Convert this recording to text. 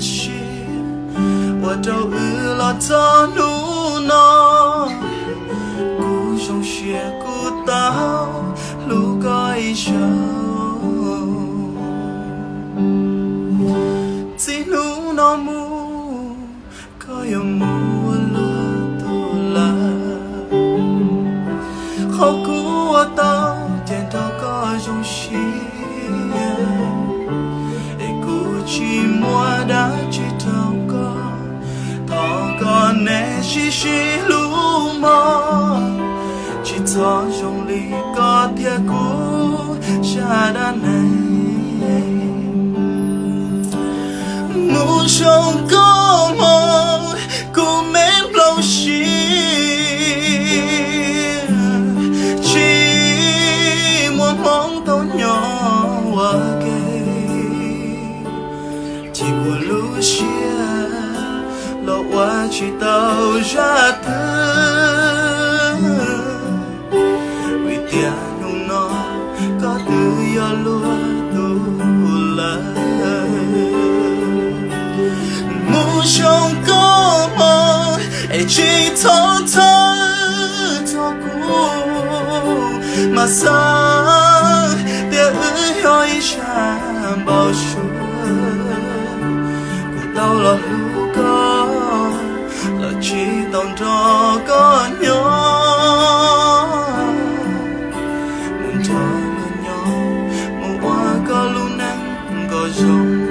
siab ua rau wb los txog hnub no. Kuv zoo siab kuv tau hlub koj ib zaug. Txij hnub no mus koj yuav mus ua luag tug lawm. Qhov kuv ua tau ces nrog koj zoo siab, es kuv tsis muaj dab tsi rau koj. Thov koj nim sim sib hlub mog, tsis txhob zoo li koj thiab kuv zaj dab neeg. Mus zoo koj mog, kuv me nplooj siab, tsis muaj hmoov tau nyob ua ke. Chim ua lub siab los ua tsis tau zaj twg, vim tias hnub no koj twb yog luag tug lawm. Mus zoo koj mog, es tsis txhob txhawj txog kuv, mas xav tias wb yog ib zaj npau suav. Kuv tau los hlub koj, los tsis tau nrog koj nyob. Mus nrog luag nyob, mus ua koj lub neej kom zoo.